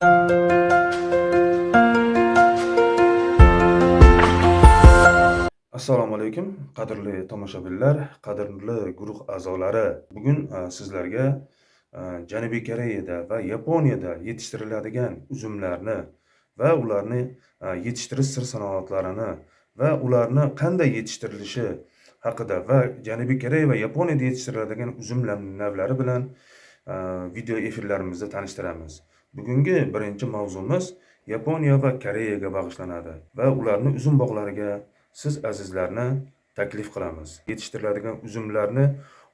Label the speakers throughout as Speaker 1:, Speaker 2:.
Speaker 1: Assalomu alaykum, qadrli tomoshabinlar, qadrli guruh a'zolari. Bugun sizlarga Janubiy Koreyada va Yaponiyada yetishtiriladigan uzumlarni va ularni yetishtirish sir sanoatlarini va ularni qanday yetishtirilishi haqida va Janubiy Koreya va Yaponiyada yetishtiriladigan uzum navlari bilan video efirlarimizda tanishtiramiz. Bugungi birinchi mavzumiz Yaponiya va Koreyaga bag'ishlanadi va ularni uzum bog'lariga siz azizlarni taklif qilamiz. Yetishtiriladigan uzumlarni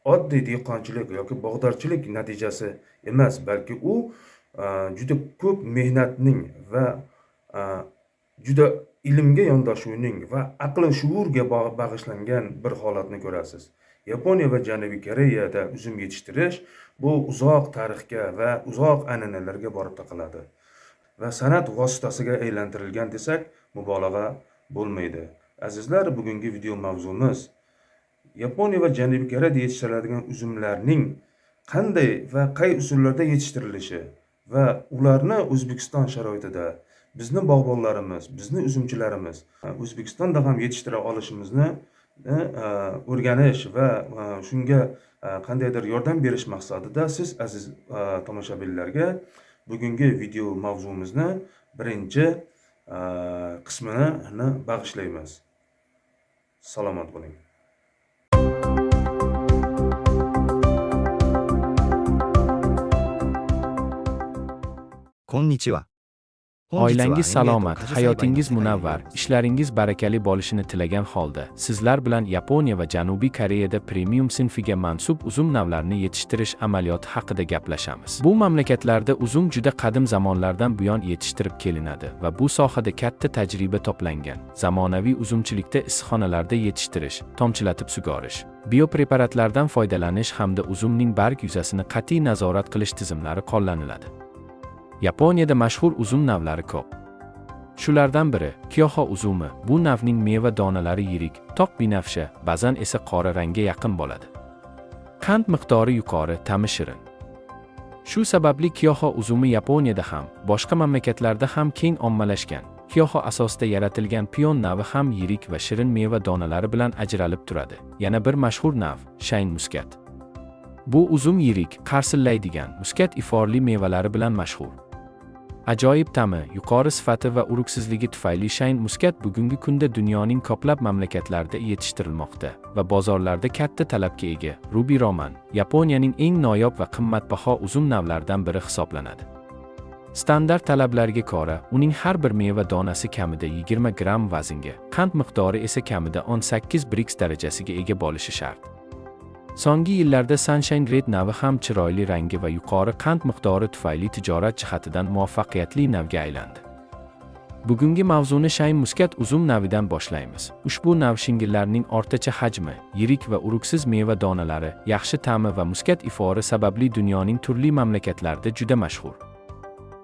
Speaker 1: oddiy dehqonchilik yoki bog'dorchilik natijasi emas, balki u juda ko'p mehnatning va juda ilmga yondashuvning va aqli shuurga bag'ishlangan bir holatni ko'rasiz. Yaponiya va Janubiy Koreyada uzum yetishtirish bu uzoq tarixga va uzoq an'analarga borib taqaladi va san'at vositasiga aylantirilgan desak mubolag'a bo'lmaydi. Azizlar, bugungi video mavzumiz Yaponiya va Janubiy Koreyada yetishtiriladigan uzumlarning qanday va qay usullarda yetishtirilishi va ularni O'zbekiston sharoitida bizni bog'bonlarimiz, bizni uzumchilarimiz O'zbekistonda ham yetishtira olishimizni o'rganish va shunga qandaydir yordam berish maqsadida siz aziz tomoshabinlarga bugungi video mavzumizni birinchi qismini bag'ishlaymiz. Salomat bo'ling.
Speaker 2: こんにちは。
Speaker 3: Oilangiz salomat, hayotingiz munavvar, ishlaringiz barakali bo'lishini tilagan holda, sizlar bilan Yaponiya va Janubiy Koreyada premium sinfiga mansub uzum navlarini yetishtirish amaliyoti haqida gaplashamiz. Bu mamlakatlarda uzum juda qadim zamonlardan buyon yetishtirib kelinadi va bu sohada katta tajriba to'plangan. Zamonaviy uzumchilikda issiqxonalarda yetishtirish, tomchilatib sug'orish, biopreparatlardan foydalanish hamda uzumning barg yuzasini qat'iy nazorat qilish tizimlari qo'llaniladi. Yaponiyada mashhur uzum navlari ko'p. Shulardan biri Kyoho uzumi. Bu navning meva donalari yirik, toq binafsha, ba'zan esa qora rangga yaqin bo'ladi. Qand miqdori yuqori, ta'mi shirin. Shu sababli Kyoho uzumi Yaponiyada ham, boshqa mamlakatlarda ham keng ommalashgan. Kyoho asosida yaratilgan pion navi ham yirik va shirin meva donalari bilan ajralib turadi. Yana bir mashhur nav Shine Muscat. Bu uzum yirik, qarsillaydigan, muskat iforli mevalari bilan mashhur. Ajoyib ta'mi, yuqori sifati va uruqsizligi tufayli Shine Muscat bugungi kunda dunyoning ko'plab mamlakatlarida yetishtirilmoqda va bozorlarda katta talabga ega. Ruby Roman Yaponiyaning eng noyob va qimmatbaho uzum navlaridan biri hisoblanadi. Standart talablarga ko'ra, uning har bir meva donasi kamida 20 gramm vaznga, qand miqdori esa kamida 18 Brix darajasiga ega bo'lishi shart. So'nggi yillarda Sunshine Red navi ham chiroyli rangi va yuqori qand miqdori tufayli tijorat jihatidan muvaffaqiyatli navga aylandi. Bugungi mavzuni Shine Muscat uzum navidan boshlaymiz. Ushbu nav shingillarning o'rtacha hajmi, yirik va uruqsiz meva donalari, yaxshi ta'mi va muskat ifori sababli dunyoning turli mamlakatlarida juda mashhur.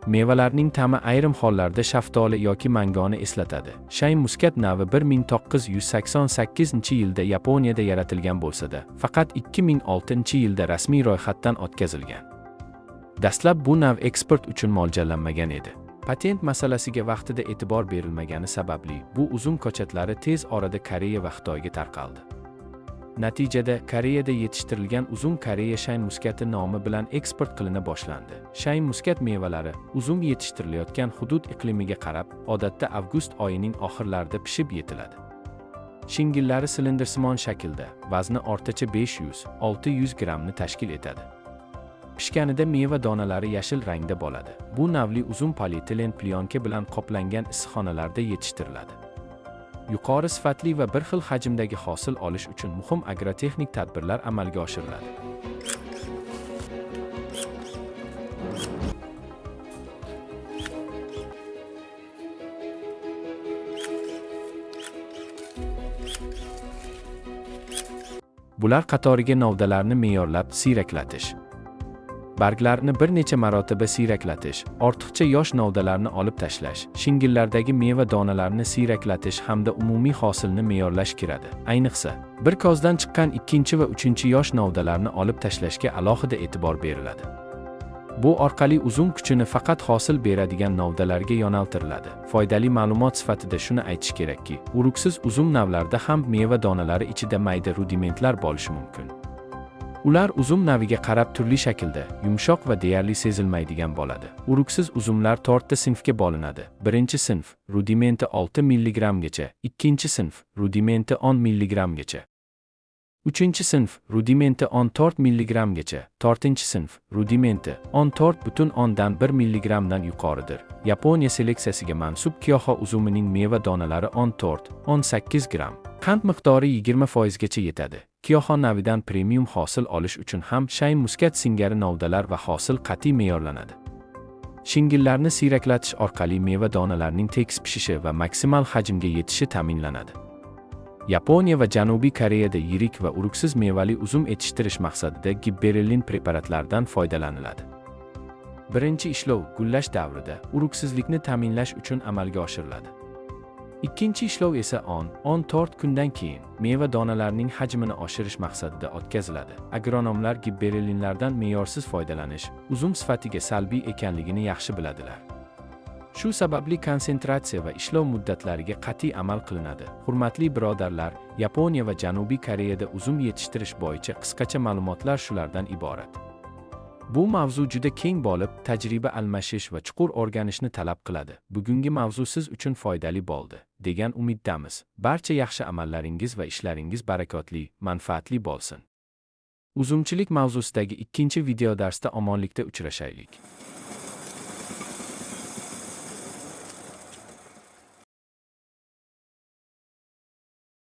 Speaker 3: Mevalarning ta'mi ayrim hollarda shaftoli yoki mangoni eslatadi. Shine Muscat navi 1988-yilda Yaponiyada yaratilgan bo'lsa-da, faqat 2006-yilda rasmiy ro'yxatdan o'tkazilgan. Dastlab bu nav eksport uchun mo'ljallanmagan edi. Patent masalasiga vaqtida e'tibor berilmagani sababli bu uzum ko'chatlari tez orada Koreya va Xitoyga tarqaldi. Natijada Koreyada yetishtirilgan uzum Koreya Shine Muscati nomi bilan eksport qilina boshlandi. Shine Muscat mevalari uzum yetishtirilayotgan hudud iqlimiga qarab, odatda avgust oyining oxirlarida pishib yetiladi. Shingillari silindrsimon shaklda, vazni o'rtacha 500-600 grammni tashkil etadi. Pishganida meva donalari yashil rangda bo'ladi. Bu navli uzum polietilen plyonka bilan qoplangan issiqxonalarda yetishtiriladi. Yuqori sifatli va bir xil hajmdagi hosil olish uchun muhim agrotexnik tadbirlar amalga oshiriladi. Bular qatoriga novdalarni me'yorlab siyraklatish, barglarni bir necha marotaba siyraklatish, ortiqcha yosh novdalarni olib tashlash, shingillardagi meva donalarini siyraklatish hamda umumiy hosilni me'yorlash kiradi. Ayniqsa, bir kozdan chiqqan ikkinchi va uchinchi yosh novdalarni olib tashlashga alohida e'tibor beriladi. Bu orqali uzum kuchini faqat hosil beradigan novdalarga yo'naltiriladi. Foydali ma'lumot sifatida shuni aytish kerakki, uruksiz uzum navlarida ham meva donalari ichida mayda rudimentlar bo'lishi mumkin. Ular uzum naviga qarab turli shaklda, yumshoq va deyarli sezilmaydigan bo'ladi. Uruksiz uzumlar to'rtta sinfga bo'linadi. Birinchi sinf rudimenti 6 milligramgacha, ikkinchi sinf rudimenti 10 milligramgacha. Uchinchi sinf rudimenti 14 milligramgacha, to'rtinchi sinf rudimenti 14,1 milligramdan yuqoridir. Yaponiya seleksiyasiga mansub Kyoho uzumining meva donalari 14-18 gram. Qand miqdori 20% gacha yetadi. Kyoho navidan premium hosil olish uchun ham Shine Muscat singari novdalar va hosil qat'iy me'yorlanadi. Shingillarni siyraklatish orqali meva donalarining tekis pishishi va maksimal hajmga yetishi ta'minlanadi. Yaponiya va Janubiy Koreyada yirik va uruksiz mevali uzum yetishtirish maqsadida gibberellin preparatlaridan foydalaniladi. Birinchi ishlov gullash davrida uruksizlikni ta'minlash uchun amalga oshiriladi. Ikkinchi ishlov esa 10-14 kundan keyin meva donalarining hajmini oshirish maqsadida o'tkaziladi. Agronomlar gibberellinlardan me'yorsiz foydalanish uzum sifatiga salbiy ekanligini yaxshi biladilar. Shu sababli konsentratsiya va ishlov muddatlariga qat'iy amal qilinadi. Hurmatli birodarlar, Yaponiya va Janubiy Koreyada uzum yetishtirish bo'yicha qisqacha ma'lumotlar shulardan iborat. Bu mavzu juda keng bo'lib, tajriba almashish va chuqur o'rganishni talab qiladi. Bugungi mavzu siz uchun foydali bo'ldi, degan umiddamiz. Barcha yaxshi amallaringiz va ishlaringiz barakotli, manfaatli bo'lsin. Uzumchilik mavzusidagi ikkinchi video darsda omonlikda uchrashaylik.